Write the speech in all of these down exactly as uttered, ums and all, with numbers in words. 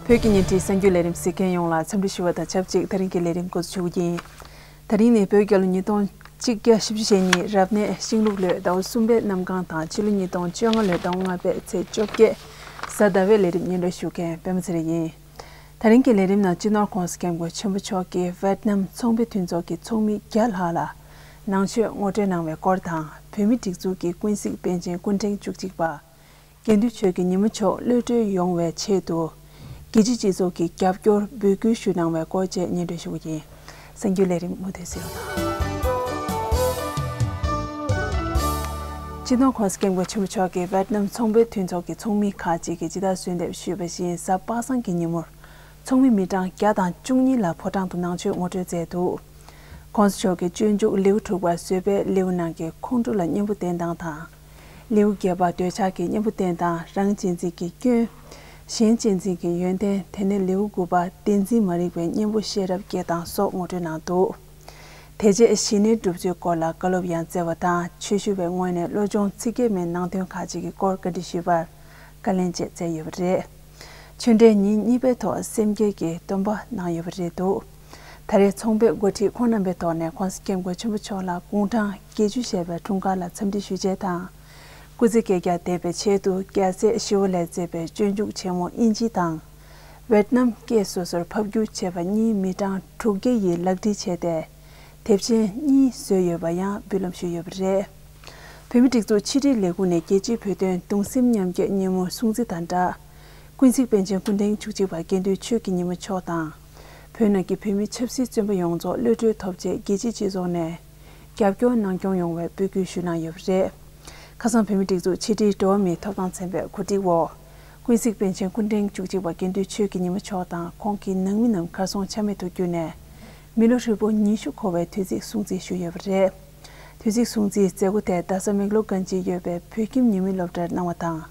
བོད་ཀྱི་བརྙན་འཕྲིན་གསར་འགྱུར་ལས་རིམ་གཟིགས་མཁན་ཡོངས་ལ་འཚམས་འདྲི་ཞུ་བ་དང་ཆབས་ཅིག་དེ་རིང་གི་ལས་རིམ་འགོ་འཛུགས་ཞུ་རྒྱུ་ཡིན། དེ་རིང་ནི་བོད་རྒྱལ་ལོ་ཉིས་སྟོང་གཅིག་བརྒྱ་བཞི་བཅུ་ཞེ་གཉིས་རབ་གནས་ཤིང་ལུག་ལོའི་ཟླ་བ་གསུམ་པའི་གནམ་གང་དང་ཕྱི་ལོ་ཉིས་སྟོང་བཅོ་ལྔ་ལོའི་ཟླ་བ་ལྔ་པའི་ཚེས་བཅོ་བརྒྱད་གཟའ་ཟླ་བའི་ལས་རིམ་སྙན་སྒྲོན་ཞུ་མཁན་པད་མ་ཚེ་རིང་ཡིན། དེ་རིང་གི་ལས་རིམ་ནང་སྤྱི་ནོར་༸གོང་ས་༸སྐྱབས་མགོན་ཆེན་པོ་མཆོག་གིས་ཝེད་ནམ་ཚོང་པའི་མཐུན་ཚོགས་ཀྱི་ཚོགས་མི་བརྒྱ་ལྷག་ལ་ནང་ཆོས་ངོ་སྤྲོད་གནང་བའི་སྐོར་དང་། བོད་མིའི་སྒྲིག་འཛུགས་ཀྱི་ཀུན་གཟིགས་པཎ་ཆེན་སྐུ་ཕྲེང་བཅུ་གཅིག་པ་དགེ་འདུན་ཆོས་ཀྱི་ཉི་མ་མཆོག་གློད་གྲོལ་ཡོང་བའི་ཆེད་དུ་རྒྱལ་སྤྱིའི་སྤྱི་ཚོགས་ཀྱི་རྒྱབ་སྐྱོར་འབོད་སྐུལ་ཞུ་གནང་བའི་སྐོར་བཅས་སྙན་སྒྲོན་ཞུ་གི་ཡིན། གསར་འགྱུར་ལས་རིམ་མུ་མཐུད་གཟིགས་རོགས་གནང་། སྤྱི་ནོར་༸གོང་ས་༸སྐྱབས་མགོན་ཆེན་པོ་མཆོག་གིས་ཝེད་ནམ་ཚོང་པའི་མཐུན་ཚོགས་ཀྱི་ཚོགས་མི་ཁག་ཅིག་གིས་ཇི་ལྟར་གསོལ་འདེབས་ཞུས་པ་བཞིན་གཟའ་པ་སངས་ཀྱི་ཉིན་མོར་ཚོགས་མི་མི་གྲངས་བརྒྱ་དང་བཅུ་གཉིས་ལ་ཕོ་བྲང་དུ་ནང་ཆོས་ངོ་སྤྲོད་མཛད་འདུག ༸གོང་ས་མཆོག་གིས་སྤྱོད་འཇུག་ལེའུ་དྲུག་པ་བཟོད་པའི་ལེའུ་ནང་གི་ཁོང་ཁྲོ་ལ་གཉེན་པོ་བསྟེན་སྟངས་དང་། ལེའུ་བརྒྱད་པ་འདོད་ཆགས་ཀྱི་གཉེན་པོ་བསྟེན་སྟངས། རང་གཅེས་འཛིན་གྱི་སྐྱོན། གཞན་གཅེས་འཛིན་གྱི་ཡོན་ཏན། དེ་ནས་ལེའུ་དགུ་པ་བདེན་འཛིན་མ་རིག་པའི་གཉེན་པོ་ཤེས་རབ་སྐྱེ་སྟངས་སོགས་ངོ་སྤྲོད་གནང་འདུག་དེ་རྗེས་ཞི་གནས་སྒྲུབ་ཚུལ་སྐོར་ལ་བཀའ་སློབ་ཡང་སྩལ་བ་དང་། ཆོས་ཞུ་བའི་ངོས་ནས་བློ་སྦྱོང་ཚིག་བརྒྱད་མའི་ནང་དོན་ཁག་ཅིག་གི་སྐོར་བཀའ་འདྲི་ཞུས་པར་བཀའ་ལན་བཅས་སྩལ་ཡོད་པ་རེད། ཆོས་འབྲེལ་ཉིན་གཉིས་པའི་ཐོག་སེམས་བསྐྱེད་ཀྱི་སྡོམ་པ་གནང་ཡོད་པ་རེད་འདུག་ད་རེས་ཚོང་པའི་འགོ་ཁྲིད་ཁོང་རྣམ་པའི་ཐོག་ནས་༸གོང་ས་༸སྐྱབས་མགོན་ཆེན་པོ་མཆོག་ལ་དགུང་གྲངས་བརྒྱད་ཅུ་བཞེས་པའི་འཁྲུངས་སྐར་ལ་འཚམས་འདྲི་ཞུ་ཆེད་དང་། སྐུ་ཚེ་བསྐལ་བརྒྱར་བརྟན་པའི་ཆེད་དུ་རྒྱལ་སྲས་ཞི་བ་ལྷས་མཛད་པའི་སྤྱོད་འཇུག་ཆེན་མོ་ཨིན་ཇི་དང་། ཝེད་ནམ་སྐད་སོ་སོར་ཕབ་བསྒྱུར་བྱས་པ་གཉིས་མི་གྲངས་དྲུག་བརྒྱ་ཡིས་ལག་བྲིས་བྱས་ཏེ། དེབ་ཆེན་གཉིས་བཟོས་ཡོད་པ་ཡང་འབུལ་ལམ་ཞུས་ཡོད་པ་རེད། བོད་མིའི་སྒྲིག་འཛུགས་ཕྱི་དྲིལ་ལས་ཁུངས་ནས་རྒྱལ་སྤྱིའི་བོད་དོན་གདུང་སེམས་མཉམ་སྐྱེད་ཉིན་མོ་སྲུང་བརྩི་དང་སྦྲགས། ཀུན་གཟིགས་པཎ་ཆེན་སྐུ་ཕྲེང་བཅུ་གཅིག་པ་དགེ་འདུན་ཆོས་ཀྱི་ཉི་མ་མཆོག་དང་། བོད་ནང་གི་བོད་མི་ཆབ་སྲིད་བཙོན་པ་ཡོངས་རྫོགས་གློད་གྲོལ་ཐོབ་ཆེད་རྒྱལ་སྤྱིའི་སྤྱི་ཚོགས་ནས་རྒྱབ་སྐྱོར་གནང་སྐྱོང་ཡོང་བའི་འབོད་སྐུལ་ཞུས་གནང་ཡོད་པ་རེད། ཁ་སང་བོད་མིའི་སྒྲིག་འཛུགས་ཕྱི་དྲིལ་འགྲོ་བ་མིའི་ཐོབ་ཐང་ཚན་པའི་གོ་སྒྲིག་འོག་ཀུན་གཟིགས་པཎ་ཆེན་སྐུ་ཕྲེང་བཅུ་གཅིག་པ་དགེ་འདུན་ཆོས་ཀྱི་ཉི་མ་མཆོག་དང་ཁོང་གི་ནང་མི་རྣམས་གར་སོང་ཆ་མེད་དུ་གྱུར་ནས། མི་ལོ་ཧྲིལ་པོ་ཉི་ཤུ་འཁོར་བའི་དུས་ཚིགས་སྲུང་བརྩི་ཞུས་ཡོད་པ་རེད། དུས་ཚིགས་སྲུང་བརྩིའི་མཛད་སྒོ་དེ་རྡ་ས་མེག་ལོར་གྷན་ཇིར་ཡོད་པའི་བོད་ཁྱིམ་ཉི་མའི་སློབ་གྲྭར་གནང་བ་དང་།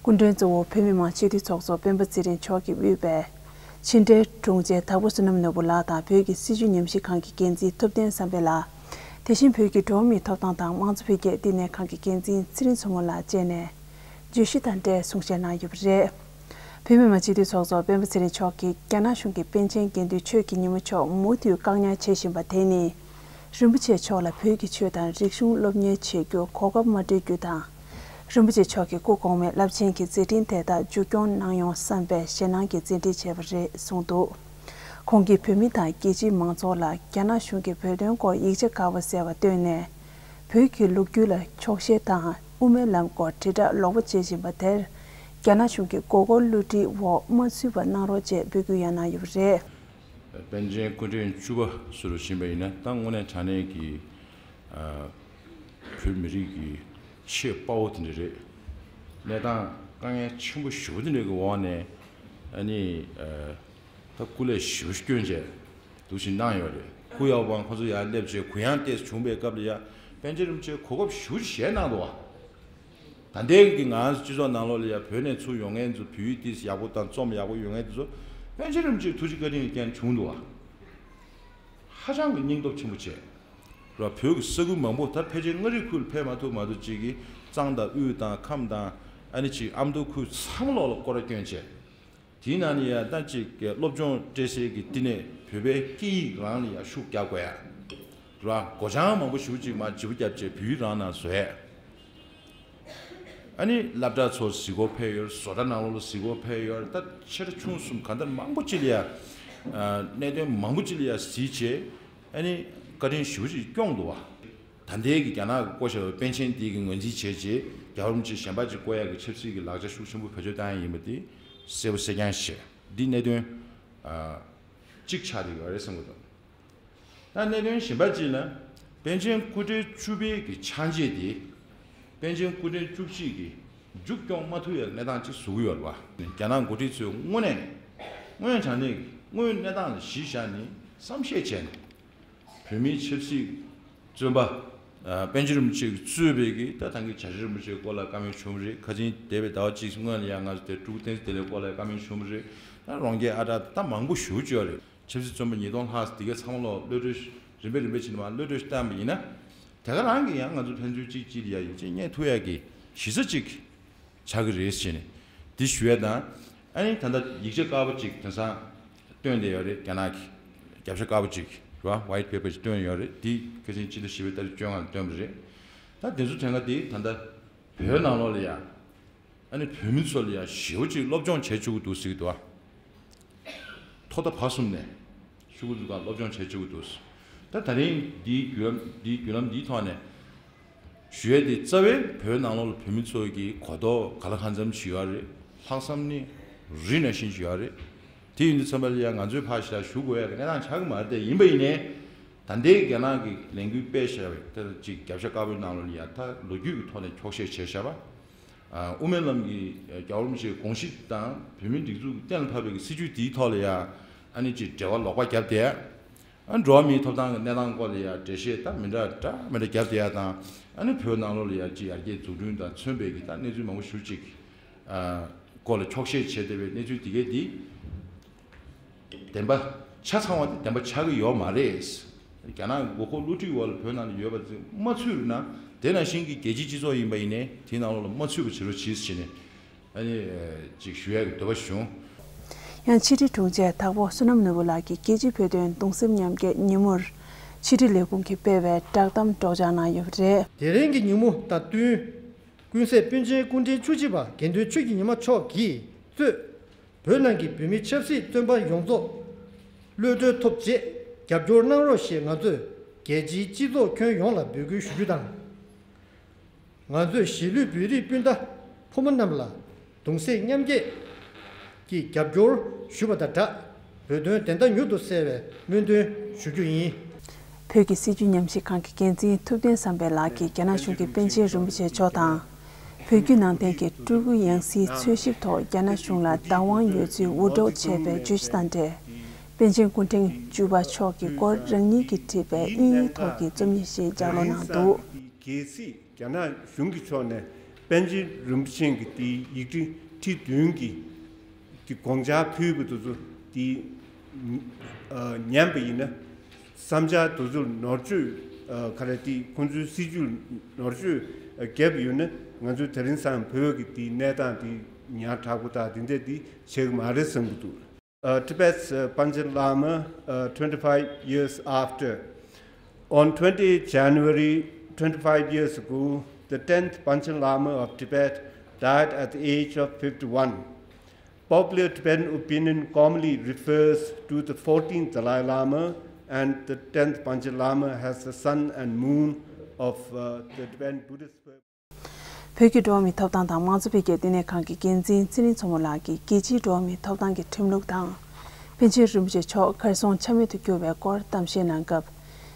སྐུ་མགྲོན་གཙོ་བོ་བོད་མི་མང་སྤྱི་འཐུས་ཚོགས་གཙོ་སྤེན་པ་ཚེ་རིང་མཆོག་གིས་དབུས་པའི་ཕྱི་འབྲེལ་དྲུང་ཆེ་དྭགས་པོ་བསོད་ནམས་ནོར་བུ་ལགས་དང་། བོད་ཀྱི་སྲིད་བྱུས་ཉམས་ཞིབ་ཁང་གི་འགན་འཛིན་ཐུབ་བསྟན་བསམ་འཕེལ་ལགས། དེ་བཞིན་བོད་ཀྱི་འགྲོ་བ་མིའི་ཐོབ་ཐང་དང་དམངས་གཙོ་འཕེལ་རྒྱས་བསྟི་གནས་ཁང་གི་འགན་འཛིན་ཚེ་རིང་མཚོ་མོ་ལགས་བཅས་ནས་བརྗོད་གཞི་དང་འབྲེལ་གསུང་བཤད་གནང་ཡོད་པ་རེད། བོད་མི་མང་སྤྱི་འཐུས་ཚོགས་གཙོ་སྤེན་པ་ཚེ་རིང་མཆོག་གིས་རྒྱ་ནག་གཞུང་གིས་པཎ་ཆེན་དགེ་འདུན་ཆོས་ཀྱི་ཉི་མ་མཆོག་མུ་མཐུད་བཀག་ཉར་བྱེད་བཞིན་པ་དེ་ནི། རིན་པོ་ཆེ་མཆོག་ལ་བོད་ཀྱི་ཆོས་དང་རིག་གཞུང་སློབ་གཉེར་བྱེད་རྒྱུར་གོ་སྐབས་མ་སྤྲོད་རྒྱུ་དང་། རིན་པོ་ཆེ་མཆོག་གི་སྐུ་གོང་མའི་རླབས་ཆེན་གྱི་མཛད་འཕྲིན་དེ་དག་མཇུག་སྐྱོང་གནང་ཡོང་བསམ་པའི་ཞེད་སྣང་གིས་མཛད་འཕྲིན་བྱས་པ་རེད་གསུངས་འདུག་ཁོང་གིས་བོད་མི་དང་རྒྱལ་སྤྱིའི་མང་ཚོགས་ལ་རྒྱ་ནག་གཞུང་གིས་བོད་དོན་སྐོར་ཡིག་ཆ་དགའ་བ་གསལ་བ་བཏོན་ནས། བོད་ཀྱི་ལོ་རྒྱུས་ལ་འཁྱོག་བཤད་དང་དབུ་མའི་ལམ་སྐོར་དྲིལ་བསྒྲགས་ལོག་པ་བྱེད་བཞིན་པ་དེར། རྒྱ་ནག་གཞུང་གི་མགོ་སྐོར་བསླུ་བྲིད་འོག་མ་ཚུད་པ་གནང་རོགས་ཅེས་འབོད་སྐུལ་ཡང་གནང་ཡོད་པ་རེད། པཎ་ཆེན་སྐུ་ཕྲེང་བཅུ་པ་ཟེར་བཞིན་པ་ཡིན་ན་ད་དངོས་གནས་དྲང་གནས་ཀྱི་ཨ་བོད་མི་རིགས་ཀྱི་ཆེས་དཔའ་བོ་དེ་འདྲ་རེད། གནས་སྟངས་དཀའ་ངལ་ཆེན་པོ་ཞེ་པོ་དེ་འདྲ་གི་འོག་ནས་ཨ་ནི་ཨ་ད་སྐུ་ལས་ཞེ་པོ་སྐྱོན་བྱས་འདུག་ཞིག་གནང་ཡོད་རེད། སྐུ་ཡག་པོ་ཁོ་ཚོ་ཡར་སླེབས་བྱས་གུ་ཡངས་ཏོག་ཙམ་བྱུང་པའི་སྐབས་ལ་ཡ་པཎ་ཆེན་རིན་པོ་ཆེས་གོ་སྐབས་ཞེ་པོ་ཅིག་བཞེས་གནང་འདུག་བ། ད་ལྟའི་གི་ང་ཚོ་སྤྱི་ཚོགས་ནང་ལོགས་ལ་ཡ་བོད་ནས་ཚུར་ཡོང་མཁན་ཚོ་བོད་ཡིག་ཏོག་ཙམ་ཡག་པོ་དང་རྩོམ་ཡག་པོ་ཡོང་མཁན་དེ་ཚོ་པཎ་ཆེན་རིན་པོ་ཆེའི་ཐུགས་རྗེ་བཀའ་དྲིན་གྱི་རྐྱེན་བྱུང་འདུག་བ། ཧ་ཅང་གི་སྙིང་སྟོབས་ཆེན་པོ་བྱས། ར་བོད་ཀྱི་ས་ཁུལ་མང་པོ་ད་ཕལ་ཆེར་མངའ་རིས་ཁུལ་ཕེབས་མ་ཐུབ་མ་ཐུབ་ཅིག་གིས་གཙང་དང་དབུས་དང་ཁམས་དང་ཨ་ནི་ཅིག་ཨ་མདོ་ཁུལ་ཚང་མ་ལོག་ལ་སྐོར་ར་བསྐྱོན་བྱས། དེའི་ནང་ནས་ཡང་ད་ཅིག་སློབ་སྦྱོང་སྤྲད་སའི་གི་བསྟི་གནས་བོད་པའི་སྐད་ཡིག་རང་ལ་ཡང་ཤུགས་རྒྱག་དགོས་ཡ། ར་སྒོ་བྱང་མང་པོ་ཞེ་པོ་ཅིག་མར་བརྗེ་པོ་བརྒྱབ་བྱས་བོད་ཡིག་རང་ནང་བཟོ་ཡ། ཨ་ནི་སློབ་གྲྭ་ཚོ་གཟིགས་སྐོར་ཕེབས་ཡོད་རེད། བཟོ་གྲྭ་ནང་ལོགས་ལ་གཟིགས་སྐོར་ཕེབས་ཡོད་རེད། ད་ཆེ་ཕྲ་ཆུང་གསུམ་གང་ལྟར་མང་པོ་ཅིག་ལ་ཡ། ཨ་གནད་དོན་མང་པོ་ཅིག་ལ་ཡ་གཟིགས་བྱས་ཨ་ནི་བཀའ་དྲིན་ཞེ་པོ་ཅིག་སྐྱོང་འདུག་བ། ད་ལྟའི་གི་རྒྱ་ནག་གི་བསྐོ་བཞག་པའི་པཎ་ཆེན་འདི་གི་ངོས་འཛིན་བྱས་རྗེས་རྒྱལ་བ་རིན་པོ་ཆེ་གཞན་པ་ཅིག་བསྐོ་ཡག་གི་ཆབ་སྲིད་ཀྱི་ལག་ཆ་ཤུགས་ཆེན་པོ་བེད་སྤྱོད་བཏང་ཡག་ཡིན་པ་འདི་གསལ་པོ་གསལ་རྐྱང་བཤད། འདི་གནད་དོན་ཨ་གཅིག་ཆགས་བསྡད་ཡོད་རེད་བསམ་གྱི་འདུག་ད་གནད་དོན་གཞན་པ་ཅིག་ལ་པཎ་ཆེན་སྐུ་ཕྲེང་བཅུ་པའི་གི་ཕྱག་རྗེས་དེ་པཎ་ཆེན་སྐུ་ཕྲེང་བཅུ་གཅིག་གིས་མཇུག་སྐྱོང་མ་ཐུབ་ཡག་གནས་སྟངས་ཅིག་བཟོ་གི་ཡོད་རེད་བ། རྒྱ་ནག་འགོ་ཁྲིད་ཚོས་དངོས་གནས་དངོས་ཡོད་དྲང་གནས་ཀྱི་དངོས་ཡོད་གནས་སྟངས་ལ་གཞི་བཞག་ནས་བསམ་ཤེས་བྱས་ནས། བོད་མིའི་ཆབ་སྲིད་བཙོན་པ། ཨ་པཎ་ཆེན་རིན་པོ་ཆེ་གིས་གཙོས་པའི་གི་ད་ཐང་གི་བྱ་བྱེད་རིན་པོ་ཆེའི་སྐོར་ལ་བཀའ་མོལ་བྱུང་བ་རེད། ཁ་སང་འདས་པའི་ཟླ་བ་གཅིག་སྔོན་ལ་ཡང་ང་ཚོ་དེ་སྤྲུལ་སྐུ་བསྟན་འཛིན་བདེ་ལེགས་སྐོར་ལ་བཀའ་མོལ་བྱུང་བ་རེད། ད་རོང་རྒྱས་ཨ་བྲག་ད་མང་པོ་ཞེ་པོ་ཅིག་ཡོད་རེད། ཆབ་སྲིད་བཙོན་པ་ཉིས་སྟོང་ལྷག་ཙམ་དེ་གའི་ཚང་མ་ལོག་གློད་གྲོལ་རིམ་པས་རིམ་པས་ཕྱིན་ནས་མར་གློད་གྲོལ་བཏང་བ་ཡིན་ན། དེ་ག་རང་གིས་ཡང་ང་ཚོ་ཕན་ཚུན་གཅིག་གཅིག་ལ་ཡ་ཡིད་ཆེས་རྙེད་ཐུབ་ཡག་གི་གཞི་རྩ་གཅིག་ཆགས་ཀྱི་རེད་ཟེར་ནས་འདི་ཞུ་ཡ་དང་། ཨ་ནི་ད་ལྟ་ཡིག་ཆ་དཀར་པོ་ཅིག་དེང་སང་བཏོན་བསྡད་ཡོད་རེད། རྒྱ་ནག་གི་རྒྱབ་ཤ་དཀར་པོ་ཅིག་རེད་བ། White Paper ཅིག་བཏོན་ཡོད་རེད། འདི་ཁ་སང་ཕྱི་ཟླ་བཞི་པའི་ཏ་རིག་བཅོ་ལྔ་ལ་བཏོན་པ་རེད། ད་དེ་ཚོ་དེང་སང་འདི་ད་ལྟ་བོད་ནང་ལོགས་ལ་ཡ། ཨ་ནི་བོད་མི་ཚོ་ལ་ཡ་ཞེ་པོ་ཅིག་སློབ་སྦྱོང་བྱེད་བཅུག་གི་འདུག་ཟེར་གྱི་འདུག་ཨ། ཐོག་མཐའ་བར་གསུམ་ནས་ཤོག་གུ་འཛུགས་ཁང་སློབ་སྦྱོང་བྱེད་བཅུག་གི་འདུག་ད་ད་རིང་འདིའི་བརྒྱུད་ལམ་འདིའི་བརྒྱུད་ལམ་འདིའི་ཐོག་ནས་ཞུ་ཡས་དེ་རྩ་བའི་བོད་ནང་ལོགས་ལ་བོད་མི་ཚོ་གི་གོ་རྟོགས་ག་ལ་གང་འཚམ་ཞིག་ཡོད་རེད། ལྷག་བསམ་ནི་རི་ནང་བཞིན་ཞིག་ཡོད་རེད། དེ་ཡིན་དུས་ཙམ་པ་ལ་ཡ་ང་ཚོས་ཕར་ཞིག་ལ་ཞུ་དགོས་ཡ་གི་གནས་སྟངས་ཆགས་ཀྱི་མ་རེད་དེ། ཡིན་པ་ཡིན་ནའི་ད་ལྟའི་རྒྱ་ནག་གི་ལས་འགུལ་སྤེལ་བཞག་པའི་ད་ཅིག་རྒྱབ་ཤ་དཀར་པོའི་ནང་ལོགས་ལ་ཡ་ད་ལོ་རྒྱུས་ཀྱི་ཐོག་ནས་འཁྱོག་བཤད་བྱས་བཞག་པ། ཨ། དབུ་མའི་ལམ་གྱི་རྒྱལ་བ་རིན་པོ་ཆེའི་དགོངས་གཞི་དང་བོད་མིའི་སྒྲིག་འཛུགས་ཀྱི་གཏན་ལ་ཕབ་པའི་སྲིད་བྱུས་དེའི་ཐོག་ལ་ཡ་ཨ་ནི་ཅིག་འབྲེལ་བ་ལོག་པ་བརྒྱབ་བསྡད། ཨ། འགྲོ་བ་མིའི་ཐོབ་ཐང་གི་གནས་སྟངས་སྐོར་ལ་ཡ་འགྲེལ་བཤད་ད་མི་འདྲ་འདྲ་མི་འདྲ་བརྒྱབ་བསྡད་ཡ་དང་། ཨ་ནི་བོད་ནང་ལོགས་ལ་ཡ་ཅིག་ཡར་རྒྱས་འཛུགས་སྐྲུན་དང་མཚོན་པའི་གི་ད་གནས་ཚུལ་མང་པོ་ཞེ་པོ་ཅིག་ཨ། སྐོར་ལ་འཁྱོག་བཤད་བྱས་བསྡད་པའི་གནས་ཚུལ་དེ་གས་འདི། བདེན་པ་ཆ་ཚང་བ་དེ་བདེན་པ་ཆགས་ཀྱི་ཡོད་མ་རེད། རྒྱ་ནག་གི་མགོ་འཁོར་བསླུ་བྲིད་འོག་ལ་བོད་ནང་ལ་ཡོད་པ་དེ་མ་ཚུད་རུང་ན། དེ་ནང་བཞིན་གྱི་རྒྱལ་སྤྱིའི་སྤྱི་ཚོགས་ཡིན་པ་ཡིན་ནའི་དེའི་ནང་ལོགས་ལ་མ་ཚུད་པ་བྱེད་རོགས་གྱིས་ཟེར་ནས་ཨ་ནི་ཅིག་ཞུ་ཡག་གི་འདོད་པ་བྱུང་། ཡང་ཕྱི་དྲིལ་དྲུང་ཆེ་དྭགས་པོ་བསོད་ནམས་ནོར་བུ་ལགས་ཀྱིས་རྒྱལ་སྤྱིའི་བོད་དོན་གདུང་སེམས་མཉམ་སྐྱེད་ཉིན་མོར་ཕྱི་དྲིལ་ལས་ཁུངས་ཀྱིས་སྤེལ་བའི་བསྒྲགས་གཏམ་སྒྲོག་སྦྱང་གནང་ཡོད་པ་རེད། དེ་རིང་གི་ཉིན་མོ་དང་བསྟུན། ཀུན་གཟིགས་པཎ་ཆེན་སྐུ་ཕྲེང་བཅུ་གཅིག་པ་དགེ་འདུན་ཆོས་ཀྱི་ཉི་མ་མཆོག་གིས་གཙོས། བོད་ནང་གི་བོད་མི་ཆབ་སྲིད་བཙོན་པ་ཡོངས་རྫོགས་གློད་གྲོལ་ཐོབ་རྗེས་རྒྱབ་སྐྱོར་གནང་རོགས་ཞེས་ང་ཚོས་རྒྱལ་སྤྱིའི་སྤྱི་ཚོགས་ཁྱོན་ཡོངས་ལ་འབོད་སྐུལ་ཞུ་རྒྱུ་དང་། ང་ཚོས་གཞིས་ལུས་བོད་རིགས་སྤུན་ཟླ་ཕོ་མོ་རྣམས་ལ་གདུང་སེམས་མཉམ་སྐྱེད་ཀྱི་རྒྱབ་སྐྱོར་ཞུ་བ་དང་སྦྲགས། བོད་དོན་བདེན་མཐའ་མྱུར་དུ་གསལ་བའི་སྨོན་འདུན་ཞུ་རྒྱུ་ཡིན། བོད་ཀྱི་སྲིད་བྱུས་ཉམས་ཞིབ་ཁང་གི་འགན་འཛིན་ཐུབ་བསྟན་བསམ་འཕེལ་ལགས་ཀྱིས་རྒྱ་ནག་གཞུང་གིས་པཎ་ཆེན་རིན་པོ་ཆེ་མཆོག་དང་། བོད་བརྒྱུད་ནང་བསྟན་གྱི་སྤྲུལ་སྐུ་ཡང་སྲིད་འཚོལ་ཞིབ་ཐོག་རྒྱ་ནག་གཞུང་ལ་བདག་དབང་ཡོད་ཚུལ་འུར་སྒྲོག་བྱས་པའི་བརྗོད་གཞི་དང་འབྲེལ། པཎ་ཆེན་སྐུ་ཕྲེང་བཅུ་པ་མཆོག་གི་སྐོར་རང་ཉིད་ཀྱིས་བྲིས་པའི་དབྱིན་ཡིག་ཐོག་གི་རྩོམ་ཡིག་ཞིག་ལྗགས་ཀློག་གནང་འདུག། གལ་སྲིད་རྒྱ་ནག་གཞུང་གི་ཕྱོགས་ནས་པཎ་ཆེན་རིན་པོ་ཆེ་གི་དེའི་ཡིག་ཆ་ཁྲི་བདུན་གྱི་དེ་དགོངས་འཆར་ཕུལ་བ་དེ་ཚོ་དེ་ཨ་ཉན་པ་ཡིན་ན། བསམ་འཆར་དེ་ཚོར་ནོར་བཅོས་ཨ་ག་རེ་དེ་ཁོང་ཚོའི་སྲིད་བྱུས་ནོར་བཅོས་ཨ་བརྒྱབ་ཡོད་ན། ང་ཚོའི་དེ་རིང་སང་བོད་ཀྱི་དེའི་གནས་སྟངས་དེ་ཉག་ཕྲ་པོ་དང་དེ་འདྲ་དེ་བྱེད་ཀྱི་མ་རེད་བསམ་གྱི་འདུག། Uh, Tibet's uh, Panchen Lama, uh, twenty-five years after. On twenty-eighth January, twenty-five years ago, the tenth Panchen Lama of Tibet died at the age of fifty-one. Popular Tibetan opinion commonly refers to the fourteenth Dalai Lama, and the tenth Panchen Lama has the sun and moon of uh, the Tibetan Buddhist. བོད་ཀྱི་འགྲོ་བ་མིའི་ཐོབ་ཐང་དང་མང་གཙོ་འཕེལ་རྒྱས་ལྟེ་གནས་ཁང་གི་འགན་འཛིན་ཚེ་རིང་མཚོ་མོ་ལགས་ཀྱིས་རྒྱལ་སྤྱིའི་འགྲོ་བ་མིའི་ཐོབ་ཐང་གི་ཁྲིམས་ལུགས་དང་། པཎ་ཆེན་རིན་པོ་ཆེ་མཆོག་གར་སོང་ཆ་མེད་དུ་གྱུར་བའི་སྐོར་གཏམ་བཤད་གནང་སྐབས།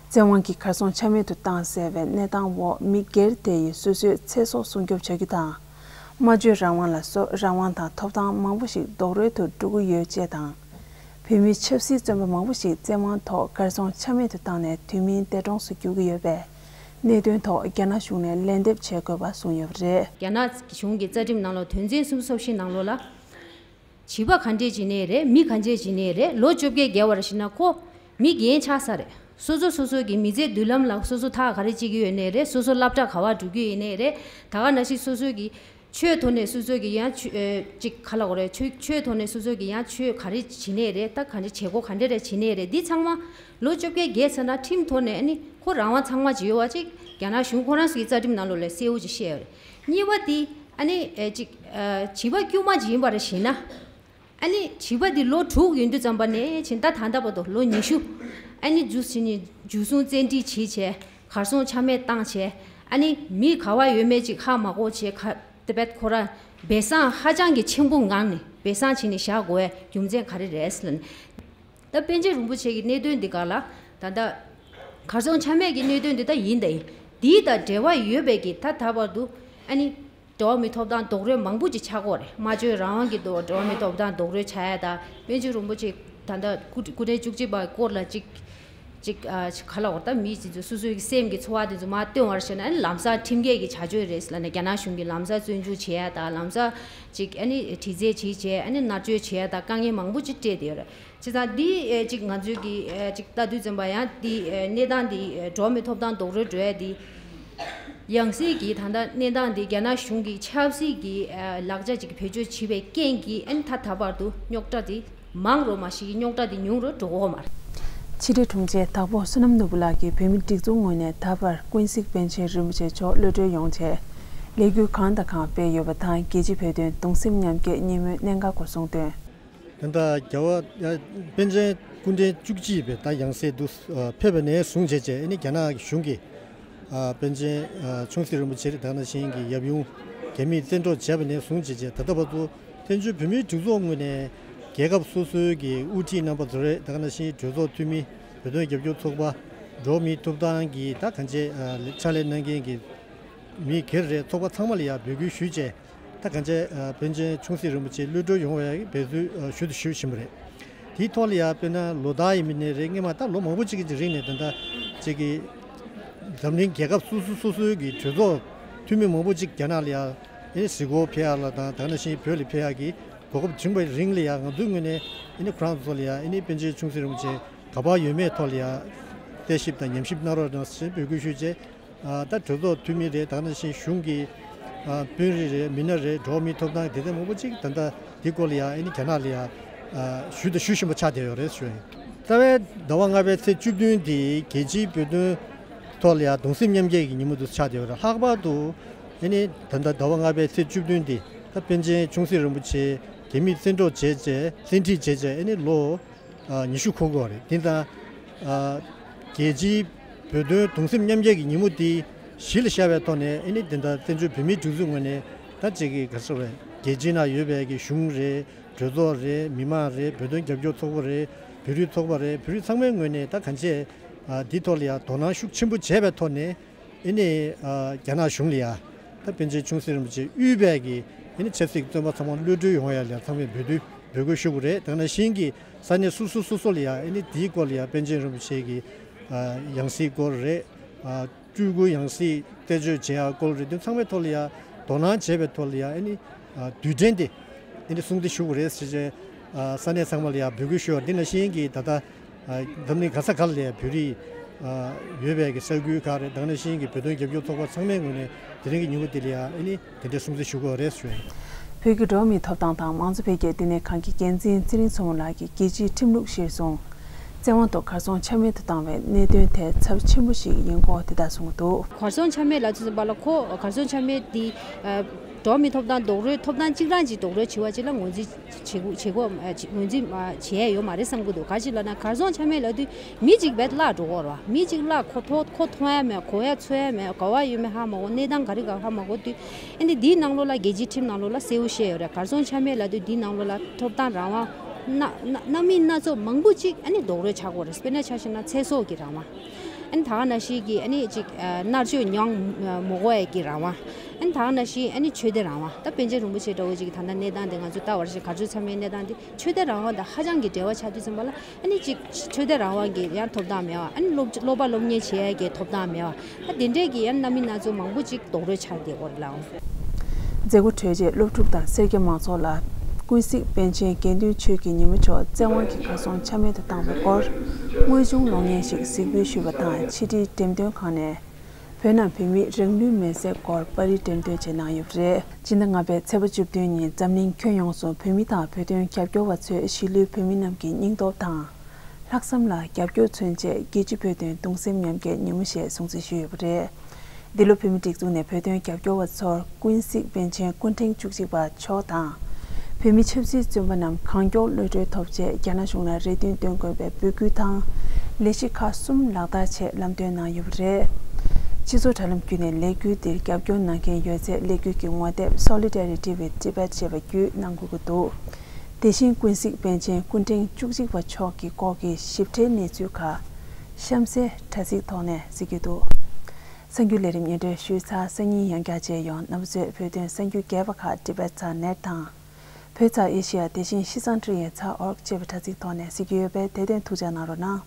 བཙན་དབང་གིས་གར་སོང་ཆ་མེད་དུ་བཏང་ཟེར་བའི་གནས་སྟངས་འོག་མི་སྒེར་དེ་ཡིས་སོ་སོའི་ཚེ་སྲོག་སྲུང་སྐྱོབ་བྱ་རྒྱུ་དང་། སྨྲ་བརྗོད་རང་དབང་ལ་སོགས་རང་དབང་དང་ཐོབ་ཐང་མང་པོ་ཞིག་རྡོག་རོལ་དུ་འགྲོ་གི་ཡོད་ཅེས་དང་། བོད་མི་ཆབ་སྲིད་བཙོན་པ་མང་པོ་ཞིག་བཙན་དབང་ཐོག་གར་སོང་ཆ་མེད་དུ་བཏང་ནས་དུས་མིན་འདས་གྲོངས་སུ་གྱུར་གྱི་ཡོད་པས། གནད་དོན་ཐོག་རྒྱ་ནག་གཞུང་ནས་ལན་འདེབས་བྱེད་དགོས་པ་གསུངས་ཡོད་པ་རེད། རྒྱ་ནག་གཞུང་གི་རྩ་ཁྲིམས་ནང་ལོགས་དོན་ཚན་སུམ་ཅུ་སོ་བཞི་ནང་ལོགས་ལ། བྱིས་པ་ག་འདྲས་བྱེད་ནའི་རེད། མི་ག་འདྲས་བྱེད་ནའི་རེད། ལོ་བཅོ་བརྒྱད་བརྒལ་བ་རེ་བྱས་ན་ཁོ་མི་རྒན་ཆགས་ས་རེད། སོ་སོ་སོ་སོ་གི་མི་ཚེ་མདུན་ལམ་ལ་སོ་སོ་ཐག་ག་རེ་བཅད་ཀྱི་ཡོད་ནའི་རེད། སོ་སོ་སློབ་གྲྭ་ག་པར་འགྲོ་གི་ཡོད་ནའི་རེད། ད་ག་ནང་བཞིན་སོ་སོ་གི་ཆོས་ཐོག་ནས་སོ་སོ་གི་ཡང་ཆོས་ཨེ་ཅིག་ག་ལ་གོ་རེད། ཆོས་ཆོས་ཐོག་ནས་སོ་སོ་གི་ཡང་ཆོས་ག་རེ་བྱེད་ནའི་རེད། ད་ག་འདྲ་བྱེད་སྒོ་ག་འདྲ་རེ་བྱེད་ནའི་རེད། འདི་ཚང་མ་ལོ་བཅོ་བརྒྱད་བརྒལ་ཚར་ན་ཁྲིམས་ཐོག་ནས་ཨ་ནི་ཁོ་རང་དབང་ཚང་མ་ཅིག་ཡོད་པ་ཅིག་རྒྱ་ནག་གཞུང་ཁོ་རང་ཚོ་གི་རྩ་ཁྲིམས་ནང་ལོགས་ལ་གསལ་བོ་ཅིག་བཤད་ཡོད་རེད། གཉིས་པ་འདི་ཨ་ནི་ཨེ་ཅིག་ཨ་བྱིས་པ་དཀྱུས་མ་ཅིག་ཡིན་པ་རེ་བྱས་ན། ཨ་ནི་བྱིས་པ་འདི་ལོ་དྲུག་ཡིན་དུས་ཙམ་པ་ནས་ཕྱིན་ད་ད་ལྟ་བར་དུ་ལོ་ཉི་ཤུ། ཨ་ནི་འཇུ་ཕྱིན་ནས་འཇུ་བཟུང་བཙན་ཁྲིད་བྱས་བྱས་གར་སོང་ཆ་མེད་བཏང་བྱས། ཨ་ནི་མི་ག་བ་ཡོད་མེད་ཅིག་ཧ་མ་གོ་བྱས་ག་ཏི་བེད་ཁོ་ར་སྦས་གསང་ཧ་ཅང་གི་ཆེན་པོ་ངང་ནས་སྦས་གསང་བྱས་ནས་བཞག་དགོས་རྒྱུ་མཚན་ག་རེ་རེད་ཟེར་ལབ་ནས། ད་པཎ་ཆེན་རིན་པོ་ཆེ་གི་གནད་དོན་འདི་ག་ལ་ད་ལྟ་གར་སོང་ཆ་མེད་ཀྱི་གནད་དོན་འདི་ད་ཡིན་ད་ཡིན། འདི་དང་འབྲེལ་བ་ཡོད་པའི་གི་ད་ད་བར་དུ་ཨ་ནི། འགྲོ་བ་མིའི་ཐོབ་ཐང་རྡོག་རོལ་མང་པོ་ཅིག་ཆགས་ཀྱི་ཡོད་རེད། སྨྲ་བརྗོད་རང་དབང་གི་འགྲོ་བ་མིའི་ཐོབ་ཐང་རྡོག་རོལ་ཆགས་ཡ་ད། པཎ་ཆེན་རིན་པོ་ཆེ་ད་ལྟ་སྐུ་སྐུ་ཕྲེང་བཅུ་གཅིག་པ་སྐོར་ལ་ཅིག་ཅིག་ཨ་ཅིག་ག་ལ་བར་ད་མི་ཅིག་ཚོ་སོ་སོའི་གི་སེམས་ཀྱི་ཚོར་བ་དེ་ཚོ་མར་བཏོན་པར་བྱས་ན་ཨ་ནི་ལམ་སང་ཁྲིམས་འགལ་གྱི་བྱ་སྤྱོད་རེད་ཟེར་ལབ་ནས་རྒྱ་ནག་གཞུང་གིས་ལམ་སང་བཙོན་འཇུག་བྱས་ཡ་ད། ལམ་སང་ཅིག་ཨ་ནི་དྲི་རྩད་བྱས་བྱས་ཨ་ནི་མནར་གཅོད་བྱས་ཡ་ད། དཀའ་ངལ་མང་པོ་ཅིག་སྤྲད་བསྡད་ཡོད་རེད། བྱས་ཙང་འདི་ཨེ་ཅིག་ང་ཚོའི་གི་ཨེ་ཅིག་ལྟ་དུས་ཙམ་པ་ཡང་འདི་ཨེ་གནས་སྟངས་འདི་ཨེ་འགྲོ་བ་མིའི་ཐོབ་ཐང་རྡོག་རོལ་འགྲོ་ཡ་འདི་ ཡང་སྲིད་ཀྱི་ད་ལྟ་གནས་སྟངས་འདི་རྒྱ་ནག་གཞུང་གི་ཆབ་སྲིད་ཀྱི་ཨ་ལག་ཆ་ཅིག་བེད་སྤྱོད་བྱས་པའི་རྐྱེན་གྱིས་ཨ་ནི་ད་ད་བར་དུ་རྙོག་དྲ་འདི་མང་རུ་མ་ཞིག་རྙོག་དྲ་འདི་ཉུང་རུ་འགྲོ་གི་ཡོད་མ་རེད། ཕྱི་དྲིལ་དྲུང་ཆེ་དྭགས་པོ་བསོད་ནམས་ནོར་བུ་ལགས་ཀྱིས་བོད་མིའི་སྒྲིག་འཛུགས་ངོས་ནས་ད་བར་ཀུན་གཟིགས་པཎ་ཆེན་རིན་པོ་ཆེ་མཆོག་གློད་གྲོལ་ཡོང་ཆེད་ལས་འགུལ་གང་དང་གང་སྤེལ་ཡོད་པ་དང་། རྒྱལ་སྤྱིའི་བོད་དོན་གདུང་སེམས་མཉམ་སྐྱེད་ཉིན་མོའི་གནད་འགག་སྐོར་གསུངས་དོན། ད་ལྟ་རྒྱལ་བ་པཎ་ཆེན་སྐུ་ཕྲེང་བཅུ་གཅིག་པའི་ད་ཡང་སྲིད་དུ་ཕེབས་པ་ནས་བཟུང་བྱས་རྗེས་ཨ་ནི་རྒྱ་ནག་གཞུང་གིས་ཨ་པཎ་ཆེན་ཨ་ཆུང་སྲིད་རིན་པོ་ཆེ་དེ་ནང་བཞིན་གྱི་ཡབ་ཡུམ་རྒྱ་མིས་བཙན་འཕྲོག་བྱས་པ་ནས་བཟུང་བྱས་རྗེས་ད་ལྟ་བར་དུ་བཙན་བྱོལ་བོད་མིའི་སྒྲིག་འཛུགས་ངོས་ནས་རྒྱལ་ཁབ་སོ་སོའི་གི་དབུ་ཁྲིད་རྣམ་པ་ཚོ་རེད། དེ་ནང་བཞིན་གྲོས་ཚོགས་འཐུས་མི། བོད་དོན་རྒྱབ་སྐྱོར་ཚོགས་པ། འགྲོ་བ་མིའི་ཐོབ་ཐང་གི་ད་གང་ཅི་ཨ་ཕྱག་ལས་གནང་མཁན་གྱི་མི་སྒེར་རེད། ཚོགས་པ་ཚང་མ་ལ་ཡང་འབོད་སྐུལ་ཞུས་བྱས། ད་གང་ཅི་ཨ་པཎ་ཆེན་ཆུང་སྲིད་རིན་པོ་ཆེ་གློད་གྲོལ་ཡོང་བའི་འབད་རྩོལ་ཨ་ཞུ་དང་ཞུ་བཞིན་པ་རེད། དེའི་ཐོག་ལ་ཡང་དཔེར་ན་ལོ་ལྟར་ཡིན་མིན་ནས་རེད། སྔོན་མ་ད་ལོ་མང་པོ་ཅིག་གི་རིང་ནས་ད་ལྟ་ཅིག་གི་འཛམ་གླིང་རྒྱལ་ཁབ་སོ་སོ་སོ་སོའི་གི་གྲོས་ཚོགས་འཐུས་མི་མང་པོ་ཅིག་རྒྱ་ནག་ལ་ཡང་ཨེ་གཟིགས་སྐོར་ཕེབས་ཡག་ལ་དང་། དེ་ནང་བཞིན་བོད་ལ་ཕེབས་ཡག་གི་གོ་སྐབས་བྱུང་བའི་རིང་ལ་ཡང་ང་ཚོའི་ངོས་ནས་ཨེ་ནི་ཁོ་རང་ཚོ་ལ་ཡང་ཨེ་ནི་པཎ་ཆེན་ཆུང་སྲིད་རིན་པོ་ཆེ་ག་པར་ཡོད་མེད་ཐོག་ལ་ཡང་བརྟག་ཞིབ་དང་ཉམས་ཞིབ་གནང་རོགས་གནང་ཞེས་འབོད་སྐུལ་ཞུས་རྗེས། ཨ་ད་གྲོས་ཚོགས་འཐུས་མི་རེད། དེ་ནང་བཞིན་གཞུང་གི་ཨ་དཔོན་རིགས་རེད། མི་སྣ་རེད། འགྲོ་བ་མིའི་ཐོབ་ཐང་དེ་འདྲ་མང་པོ་ཅིག་ད་ལྟ་འདི་སྐོར་ལ་ཡང་ཨེ་ནི་རྒྱ་ནག་ལ་ཡང་ཨ་ཞུ་དང་ཞུ་བཞིན་པ་ཆགས་བསྡད་ཡོད་རེད་ཞུ་ཡིན། རྩ་བའི་ཟླ་བ་ལྔ་པའི་ཚེས་བཅུ་བདུན་དེ་རྒྱལ་སྤྱིའི་བོད་དོན་ཐོག་ལ་ཡང་གདུང་སེམས་མཉམ་སྐྱེད་ཀྱི་ཉིན་མོ་དུ་ཆགས་བསྡད་ཡོད་རེད། ལྷག་པར་དུ་ཨེ་ནི་ད་ལྟ་ཟླ་བ་ལྔ་པའི་ཚེས་བཅུ་བདུན་དེ་ད་པཎ་ཆེན་ཆུང་སྲིད་རིན་པོ་ཆེ་རྒྱ་མིས་བཙན་འཕྲོག་བྱས་རྗེས་བཙན་ཁྲིད་བྱས་རྗེས་ཨེ་ནི་ལོ་ཨ་ཉི་ཤུ་འཁོར་གྱི་ཡོད་རེད། དེ་དང་ཨ་རྒྱལ་སྤྱིའི་བོད་དོན་གདུང་སེམས་མཉམ་སྐྱེད་ཀྱི་ཉིན་མོ་དེ་གཞི་ལ་བཞག་པའི་ཐོག་ནས་ཨེ་ནི་དེ་འདྲ་བཙན་བྱོལ་བོད་མིའི་སྒྲིག་འཛུགས་ངོས་ནས་ད་ཅིག་གི་ག་རེ་ཟེར་བས། རྒྱལ་སྤྱིའི་ནང་ཡོད་པའི་གི་གཞུང་རེད། གྲོས་ཚོགས་རེད། མི་མང་རེད། བོད་དོན་རྒྱབ་སྐྱོར་ཚོགས་པ་རེད། བོད་རིགས་ཚོགས་པ་རེད། བོད་རིགས་ཚང་མའི་ངོས་ནས་ད་གང་ཅི་ཨ་འདི་ཐོག་ལ་ཡང་དོ་སྣང་ཤུགས་ཆེན་པོ་བྱས་པའི་ཐོག་ནས་ཨེ་ནི་ཨ་རྒྱ་ནག་གཞུང་ལ་ཡང་ད་པཎ་ཆེན་ཆུང་སྲིད་རིན་པོ་ཆེ་དབུས་པའི་གི་ཨེ་ནི་ཆབ་སྲིད་བཙོན་པ་ཚང་མ་གློད་གྲོལ་ཡོང་བ་ཡ་ལ་ཚང་མས་འབོད་སྐུལ་འབོད་སྐུལ་ཞུ་དགོས་རེད། དེ་ནང་བཞིན་གྱི་ས་གནས་སོ་སོ་སོ་སོ་ལ་ཡང་ཨེ་ནི་དེའི་སྐོར་ལ་ཡང་པཎ་ཆེན་རིན་པོ་ཆེ་གི་ཨ་ཡང་སྲིད་སྐོར་རེད། ཨ་སྤྲུལ་སྐུ་ཡང་སྲིད་རྩད་གཅོད་བྱེད་ཡག་སྐོར་རེད། དེ་ཚང་མའི་ཐོག་ལ་ཡང་དོ་སྣང་བྱས་པའི་ཐོག་ལ་ཡང་ཨེ་ནི་ཨ་དུས་དྲན་དེ་ཨེ་ནི་སྲུང་བརྩི་ཞུ་དགོས་རེད་ཟེར་བྱས། ཨ་ས་གནས་ཚང་མ་ལ་ཡང་འབོད་སྐུལ་ཞུ་བ། འདི་ནང་བཞིན་གྱི་ད་ལྟ་ཨ་འཛམ་གླིང་ག་ས་ག་ལ་ཡང་བོད་རིགས་ཨ་ཡོད་པའི་གི་ས་ཁུལ་ཁག་རེད། དེ་ནང་བཞིན་གྱི་བོད་དོན་རྒྱབ་སྐྱོར་ཚོགས་པ་ཚང་མའི་ངོས་ནས་དེ་རིང་གི་ཉིན་མོ་འདི་ལ་ཡང་ཨེ་ནི་དེ་འདྲའི་སྲུང་བརྩི་ཞུ་དགོས་རེད་ཞུ་ཡིན། བོད་ཀྱི་འགྲོ་བ་མིའི་ཐོབ་ཐང་དང་མང་གཙོ་འཕེལ་རྒྱས་བསྟི་གནས་ཁང་གི་འགན་འཛིན་ཚེ་རིང་མཚོ་མོ་ལགས་ཀྱིས་རྒྱལ་སྤྱིའི་ཁྲིམས་ལུགས་གཞིར་བཟུང་བཙན་དབང་ཐོག་གར་སོང་ཆ་མེད་དུ་བཏང་བའི་གནད་དོན་ཐད་ཚབས་ཆེན་པོ་ཞིག་ཡིན་སྐོར་དེ་ལྟར་གསུངས་འདུག། གར་སོང་ཆ་མེད་ལབ་དུས་ཙམ་པ་ལ་ཁོ་གར་སོང་ཆ་མེད་འདི་ཨ་འགྲོ་བ་མིའི་ཐོབ་ཐང་རྡོག་རོལ་ཐོབ་ཐང་གཅིག་རང་གཅིག་རྡོག་རོལ་བྱེད་པ་ཅིག་ལ་ངོས་འཛིན་བྱེད་དགོས་བྱེད་དགོས་ཨ་ཅིག་ངོས་འཛིན་ཨ་བྱེད་ཡ་ཡོད་མ་རེད་བསམ་གྱི་འདུག། ག་ཅི་ལབ་ན་གར་སོང་ཆ་མེད་ལབ་དུས་མི་གཅིག་བས་བརླག་འགྲོ་གི་རེད་བ། མི་གཅིག་བརླག་ཁོ་ཐོ་ཁོ་མཐོང་ཡ་མེད། གོ་ཡ་ཚོར་ཡ་མེད། ག་བ་ཡོད་མེད་ཧ་མ་གོ། གནས་སྟངས་ག་རེ་ག་ཧ་མ་གོ་དུས། ཨ་ནི་འདིའི་ནང་ལོགས་ལ་རྒྱལ་སྤྱིའི་ཁྲིམས་ནང་ལོགས་ལ་གསལ་བོ་བཤད་ཡོད་རེད། གར་སོང་ཆ་མེད་ལབ་དུས་འདིའི་ནང་ལོགས་ལ་ཐོབ་ཐང་རང་དབང་སྣ་སྣ་སྣ་མིན་སྣ་ཚོགས་མང་པོ་ཅིག་ཨ་ནི་རྡོག་རོལ་ཆགས་ཀྱི་ཡོད་རེད། དཔེར་ན་ཆ་བཞག་ན་ཚེ་སྲོག་གི་རང་དབང་། ཨ་ནི་ད་ག་ནང་བཞིན་གྱི་ཨ་ནི་ཅིག་ཨ་མནར་གཅོད་མྱོང་མ་དགོས་ཡ་གི་རང་དབང་། ཨ་ནི་ད་ག་ནང་བཞིན་ཨ་ནི་ཆོས་དད་རང་དབང་། ད་པཎ་ཆེན་རིན་པོ་ཆེ་འདྲ་བོ་ཅིག་གི་ད་ལྟ་གནས་སྟངས་འདི་ང་ཚོ་ལྟ་བ་རེད་ཤག། གར་སོང་ཆ་མེད་གནས་སྟངས་འདི་ཆོས་དད་རང་དབང་དང་ཧ་ཅང་གི་འབྲེལ་བ་ཆགས་དུས་ཙམ་པ་ལ། ཨ་ནི་གཅིག་ཆོས་དད་རང་དབང་གི་ཡང་ཐོབ་ཐང་མེད་པ། ཨ་ནི་སློབ་སློབ་པ་སློབ་གཉེར་བྱེད་ཡ་གི་ཐོབ་ཐང་མེད་པ། ད་དེ་འདྲས་ཀྱི་ཡང་རྣམ་སྨིན་སྣ་ཚོགས་མང་པོ་ཅིག་རྡོག་རོལ་ཆགས་བསྡད་ཡོད་རེད་ལགས། མཛད་སྒོ་གྲོལ་རྗེས་སློབ་ཕྲུག་དང་སེར་སྐྱ་མང་ཚོགས་ལ་ཀུན་གཟིགས་པཎ་ཆེན་དགེ་འདུན་ཆོས་ཀྱི་ཉིན་མོ་མཆོག་བཙན་དབང་གིས་གར་སོང་ཆ་མེད་དུ་བཏང་བའི་སྐོར་དངོས་བྱུང་གློག་བརྙན་ཞིག་གཟིགས་འབུལ་ཞུས་པ་དང་། ཕྱི་དྲིལ་འགྲེམས་སྟོན་ཁང་ནས་བོད་ནང་བོད་མིའི་རང་ལུས་མེར་སྲེག་སྐོར་པར་རིས་འགྲེམས་སྟོན་བྱས་གནང་ཡོད་པ་རེད། སྤྱི་ཟླ་ལྔ་པའི་ཚེས་པ་བཅུ་བདུན་ཉིན་འཛམ་གླིང་ཁྱོན་ཡོངས་སུ་བོད་མི་དང་བོད་དོན་རྒྱབ་སྐྱོར་བ་ཚོས་གཞིས་ལུས་བོད་མི་རྣམས་ཀྱི་སྙིང་སྟོབས་དང་། ལྷག་བསམ་ལ་རྒྱབ་སྐྱོར་མཚོན་ཆེད་རྒྱལ་སྤྱི་བོད་དོན་གདུང་སེམས་མཉམ་སྐྱེད་ཉིན་མོ་ཞེས་སྲུང་བརྩི་ཞུས་ཡོད་པ་རེད། འདི་ལོ་བོད་མིའི་སྒྲིག་འཛུགས་ནས་བོད་དོན་རྒྱབ་སྐྱོར་བ་ཚོར་ཀུན་གཟིགས་པཎ་ཆེན་སྐུ་ཕྲེང་བཅུ་གཅིག་པ་མཆོག་དང་། བོད་མི་ཆབ་སྲིད་བཙོན་པ་རྣམས་གང་མགྱོགས་གློད་གྲོལ་ཐོབ་ཆེད་རྒྱ་ནག་གཞུང་ལ་རེ་འདུན་འདོན་དགོས་པའི་འབོད་སྐུལ་དང་། ལས་གཞི་ཁག་གསུམ་ལག་བསྟར་ཆེད་ལམ་སྟོན་གནང་ཡོད་པ་རེད། སྤྱི་ཚོགས་དྲ་ལམ་བརྒྱུད་ནས་ལས་འགུལ་འདིར་རྒྱབ་སྐྱོར་གནང་མཁན་ཡོད་ཚད་ལས་འགུལ་གྱི་ངོ་དེབ་Solidarity with Tibet ཞེས་པ་བརྒྱུད་གནང་དགོས་ཀྱི་འདུག། དེ་བཞིན་ཀུན་གཟིགས་པཎ་ཆེན་སྐུ་ཕྲེང་བཅུ་གཅིག་པ་མཆོག་གི་སྐོར་གྱི་ཞིབ་ཕྲའི་གནས་ཚུལ་ཁག་གཤམ་གསལ་དྲ་ཚིགས་ཐོག་ནས་གཟིགས་རྒྱུ་འདུག། གསར་འགྱུར་ལས་རིམ་སྙན་སྒྲོན་ཞུས་ཚར། སང་ཉིན་ཡང་བསྐྱར་མཇལ་ཡོང་། རྣམ་པ་ཚོས་བོད་དོན་གསར་འགྱུར་རྒྱས་པ་ཁག་Tibet Sat Net དང་། བོད་ཚ་ཨེ་ཤི་ཡ་དེ་བཞིན་ཤིས་ཙང་ཀྲི་ཡན་ཚ་ཨོར་ཅེས་པའི་དྲ་ཚིགས་ཐོག་ནས་གཟིགས་རྒྱུ་ཡོད་པས་དེ་དོན་ཐུགས་འཇགས་གནང་རོགས་གནང་།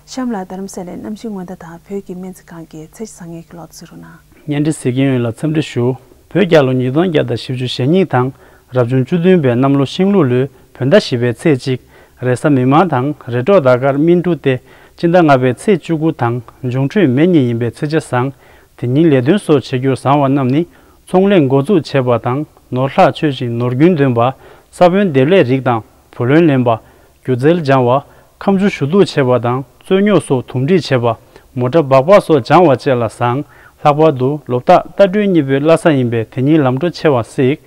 གཤམ་ལ་རྡ་རམ་ས་ལའི་གནམ་གཤིས་སྔོན་བརྡ་དང་བོད་ཀྱི་སྨན་རྩིས་ཁང་གི་ཚེས་བཟང་ངན་གྱི་ལོ་ཐོ་གཟིགས་རོགས་གནང་། བརྙན་འཕྲིན་གཟིགས་མཁན་ཡོངས་ལ་འཚམས་འདྲི་ཞུ། བོད་རྒྱལ་ལོ་ཉིས་སྟོང་བརྒྱ་དང་བཞི་བཅུ་ཞེ་གཉིས་དང་རབ་བྱུང་བཅུ་བདུན་པའི་གནམ་ལོ་ཤིང་ལུག་ལོའི་བོད་ཟླ་བཞི་པའི་ཚེས་གཅིག། རེས་གཟའ་མིག་དམར་དང་རེས་གྲོགས་ཟླ་སྐར་སྨིན་དྲུག་སྟེ། སྤྱི་ཟླ་ལྔ་པའི་ཚེས་བཅུ་དགུ་དང་འབྱུང་འཕྲོད་མེ་གཉིས་ཡིན་པའི་ཚེས་ཆ་བཟང་། དེ་ཉིན་ལས་དོན་སོགས་བྱེད་རྒྱུར་བཟང་བ་རྣམས་ནི། ཚོང་ལས་འགོ་འཛུགས་བྱེད་པ་དང་། ནོར་ལྷག་ཆོད་ཅིང་ནོར་རྒྱུན་འདོན་པ། ས་བོན་འདེབས་ལས་རིགས་དང་བུ་ལོན་ལེན་པ། སྒྱུ་རྩལ་སྦྱང་བ། ཁ་མཆུ་ཞུ་གཏུག་བྱེད་པ་དང་རྩོད་རྙོག་སོགས་དུམ་སྒྲིག་བྱེད་པ། མོ་ཊ་སྦག་སྦག་སོགས་སྦྱང་བ་བཅས་ལ་བཟང་། ལྷག་པར་དུ་ལོ་རྟགས་རྟ་སྦྲུལ་གཉིས་པོའི་བླ་གཟའ་ཡིན་པས་དེ་ཉིན་ལམ་འགྲོ་ཆེ་བ་སྲིད།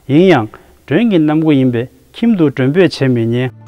ཡིན་ཡང་མགྲོན་གྱི་གནམ་སྒོ་ཡིན་པས་ཁྱིམ་དུ་མགྲོན་འབོད་བྱེད་མི་ཉན།